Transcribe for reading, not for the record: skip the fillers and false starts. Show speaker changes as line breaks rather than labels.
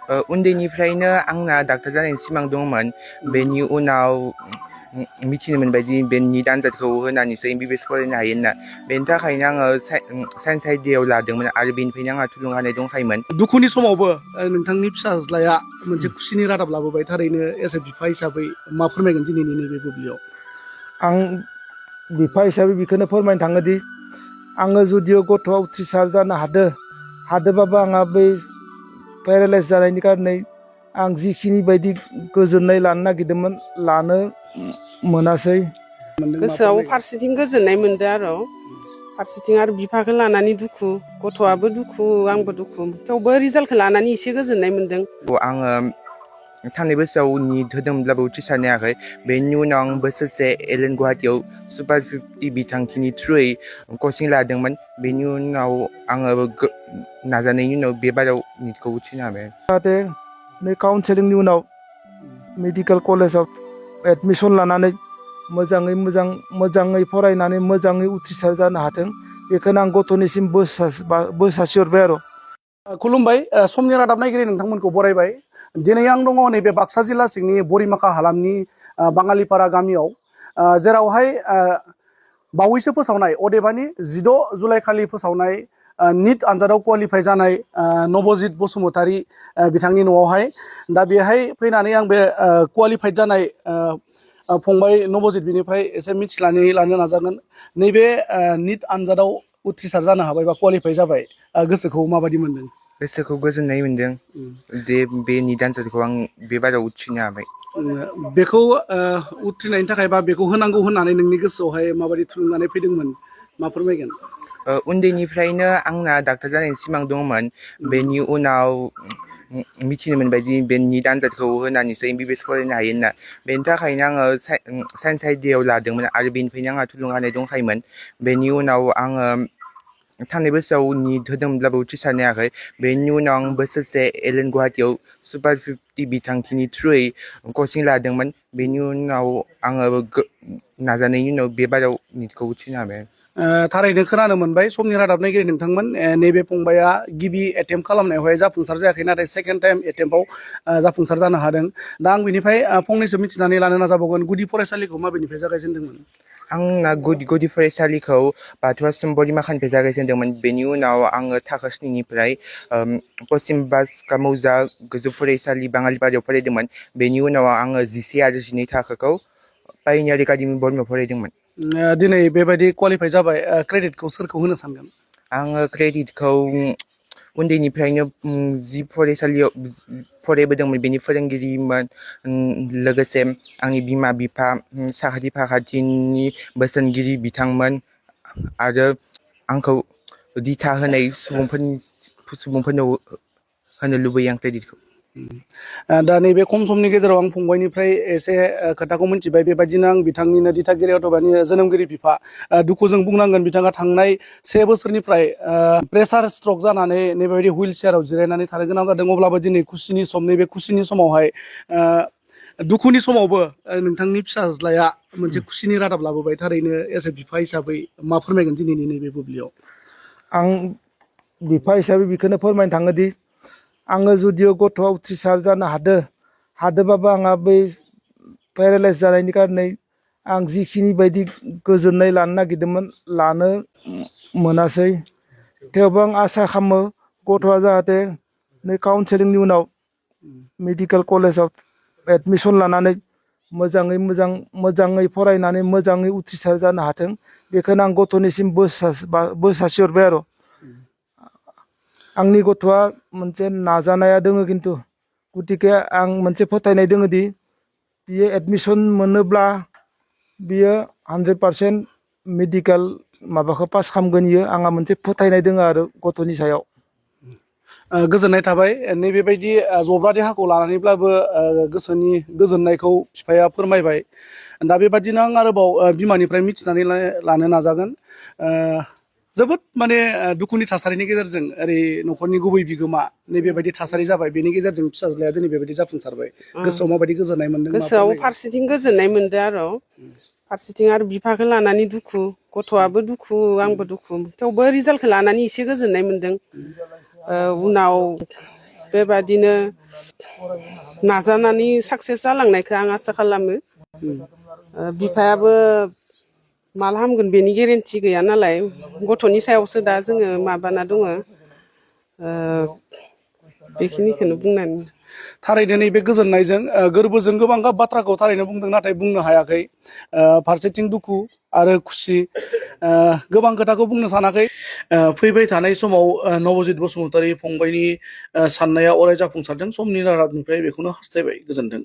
उन्दैनिफ्रायनो आंना डाक्टार जानायनि सिमां दंमोन बेनि उनाव मिथिनो मोनबायदि बे नीट आनजादखौ होनानैसो MBBS फरायनो हायो होनना बेनि थाखायनो आङो साइन्स आयदायाव लादोंमोन आरो बेनिफ्रायनो आंहा थुलुंगानाय दंखायोमोन।
दुखुनि समावबो नोंथांनि फिसाज्लाया मोनसे खुसिनि रादाब लाबोबाय थारैनो एसे बिफा हिसाबै मा फोरमायगोन दिनैनि नैबे बुब्लियाव?
आं बिफा हिसाबै बेखौनो फोरमायनो थाङोदि आङो जुदिअ गथ'आ उथ्रिसार जानो हादोंबाबो आंहा बै पेरालाइज जानायनि कारनै आं जिखिनि बायदि गोजोननाय लानो नागिरदोंमोन लानो मोनासै।
गोसोआव फारसेथिं गोजोननाय मोनदों आरो फारसेथिं आरो बिफाखौ लानानै दुखु, गथ'आबो दुखु आंबो दुखु, थेवबो रिजाल्टखौ लानानै एसे गोजोननाय मोनदों।
आङो थांनाय बोसोराव नीट होदोंमोनब्लाबो उथ्रिसारनो हायाखै। बेनि उनाव आं बोसोरसे एलएन गुवाहाटीयाव सुपार 50 बिथांखिनि थ्रुयै कचिं लादोंमोन। बेनि उनाव आङो नाजानायनि उनाव बे बाराव नीटखौ उथ्रिनो हाबाय।
जाहाथे नै काउन्सेलिंनि उनाव मेडिकेल कलेजाव एडमिसन लानानै मोजाङै फरायनानै मोजाङै उथ्रिसार जानो हाथों बेखौनो आं गथ'निसिम बोर सारस्रिहरबाय आरो।
खुलुमबाय, समनि रादाब नायगिरि नोंथांमोनखौ बरायबाय। दिनै आं दङ नैबे बाक्सा जिल्ला सिंनि बोरिमाखा हालामनि बाङालिपारा गामियाव, जेरावहाय बावैसो फोसावनाय अदेबानि 16 जुलाइ खालि फोसावनाय नीट आनजादाव क्वालिफाइ जानाय नब'ज बसुमतारी बिथांनि न'आवहाय दा बेहाय फैनानै आं बे क्वालिफाइड जानाय फंबाय नब'ज बिनिफ्राय एसे मिथिनानै लानो नाजागोन। नैबे नीट आनजादाव उथ्रिसार जानो हाबाय बा क्वालिफाइ जाबाय, गोसोखौ माबायदि मोनदों?
गोसोखौ गोजोननाय मोनदों जे बे नीट आनजादखौ आं बे बाराव उथ्रिनो हाबाय।
बेखौ उथ्रिनायनि थाखाय बा बेखौ होनांगौ होननानै नोंनि गोसोआवहाय माबायदि थुलुंगानाय फैदोंमोन, मा फोरमायगोन?
उन्दैनिफ्रायनो आंना डाक्टार जानायनि सिमां दंमोन। बेनि उनाव मिथिनो मोनबायदि बे नीट आनजादखौ होनानैसो MBBS फरायनो हायो होनना बेनि थाखायनो आङो साइन्स आयदायाव लादोंमोन आरो बेनिफ्रायनो आंहा थुलुंगानाय दंखायोमन। बेनि उनाव आङो थांनाय बोसोराव नीट होदोंमोनब्लाबो उथ्रिसारनो हायाखै। बेनि उनाव आं बोसोरसे एलएन गुवाहाटीयाव सुपार 50 बिथांखिनि थ्रुयै कचिं लादोंमोन। बेनि उनाव आङो नाजानायनि उनाव बे बाराव नीटखौ उथ्रिनो हाबाय।
थारैनो खोनानो मोनबाय समनि रादाब नायगिरि नोंथांमोन, नैबे फंबाया गिबि एटेम्प्ट खालामनायावहाय जाफुंसार जायाखै, नाथाय सेकेन्ड टाइम एटेम्प्टआव जाफुंसार जानो हादों। दा आं बिनिफ्राय फंनैसो मिथिनानै लानो नाजाबावगोन, गुदि फरायसालिखौ माबेनिफ्राय जागायजेनदोंमोन?
आंना गुदि फरायसालिखौ बाथौआश्रम बोरिमाखानिफ्राय जागायजेनदोंमोन। बेनि उनाव आङो थाखो 7निफ्राय पश्चिम बास्का मौजा गोजौ फरायसालि बाङालिपारायाव फरायदोंमोन। बेनि उनाव आङो 10 आरो 12 थाखोखौ पायनियार एकाडेमि बरमायाव फरायदोंमन।
दिनै बेबायदि क्वालिफाइ जाबाय, क्रेडिटखौ सोरखौ होनो सानगोन?
आङो क्रेडिटखौ उन्दैनिफ्रायनो जि फरायसालियाव फरायबोदोंमोन बेनि फोरोंगिरिमोन, लोगोसे आंनि बिमा बिफा, साखाथि फाखाथिनि बोसोनगिरि बिथांमोन आरो आंखौ दिथा होनाय सुबुंफोरनो होनो लुबैयो आं क्रेडिटखौ।
दा नैबे खम समनि गेजेराव आं फंबायनिफ्राय एसे खोथाखौ मिथिबाय। बेबायदिनो आं बिथांनिनो दिथागिरि अथ'बानि जोनोमगिरि बिफा, दुखुजों बुंनांगोन बिथाङा थांनाय 1 बोसोरनिफ्राय प्रेसार स्ट्रक जानानै नैबेबायदि हुइल चेयाराव जिरायनानै थानो गोनां जादों। अब्लाबो दिनै खुसिनि सम, नैबे खुसिनि समावहाय दुखुनि समावबो नोंथांनि फिसाज्लाया मोनसे खुसिनि रादाब लाबोबाय थारैनो एसे बिफा हिसाबै मा फोरमायगोन दिनैनि नैबे बुब्लियाव?
आं बिफा हिसाबै बेखौनो फोरमायनो थाङोदि आङो जुदिअ गथ'आ उथ्रिसार जानो हादोंबाबो आंहा बै पेरालाइज जानायनि कारनै आं जिखिनि बायदि गोजोननाय लानो नागिरदोंमोन लानो मोनासै। थेवबो आं आसा खालामो गथ'आ जाहाथे नै काउन्सेलिंनि उनाव मेडिकेल कलेजाव एडमिसन लानानै मोजाङै फरायनानै मोजाङै उथ्रिसार जानो हाथों बेखौनो आं गथ'निसिम बोर सारस्रिहरबाय आरो। आंनि गथ'आ मोनसे नाजानाया दोङो, खिन्थु गतिके आं मोनसे फोथायनाय दोङो दि बियो एडमिसन मोनोब्ला बियो 100% मेडिकेल माबाखौ पास खालामगोन। आंहा मोनसे फोथायनाय दोङो आरो गथ'नि सायाव।
गोजोननाय थाबाय। नैबेबायदि जब्रा देहाखौ लानानैब्लाबो गोसोनि गोजोननायखौ बिफाया फोरमायबाय। दा बेबादिनो आं आरोबाव बिमानिफ्राय मिथिनानै लानो नाजागोन। जोबोद माने दुखुनि थासारिनि गेजेरजों ओरै न'खरनि गुबै बिगोमा नैबेबायदि थासारि जाबाय, बेनि गेजेरजों फिसाज्लाया दिनै बेबायदि जाफुंसारबाय। गोसोआव माबायदि गोजोननाय मोनदों?
गोसोआव फारसेथिं गोजोननाय मोनदों आरो फारसेथिं आरो बिफाखौ लानानै दुखु, गथ'आबो दुखु आंबो दुखु, थेवबो रिजाल्टखौ लानानै एसे गोजोननाय मोनदों। उनाव बेबादिनो नाजानानै साक्सेस जालांनायखौ आं आसा खालामो। बिफायाबो माला हामगोन बेनि गेरेन्टि गैया नालाय गथ'नि सायावसो दा जोङो माबाना दङ। बेखिनिखौनो बुंनानै
थारैनो नैबे गोजोननायजों गोरबोजों गोबां बाथ्राखौ थारैनो बुंदों नाथाय बुंनो हायाखै। फारसेथिं दुखु आरो खुसि गोबां खोथाखौ बुंनो सानाखै। फैबाय थानाय समाव नबजित बसुमतारी फंबायनि साननाया अराय जाफुंसारदों। समनि रादाबनिफ्राय बेखौनो हास्थायबाय। गोजोन्थों।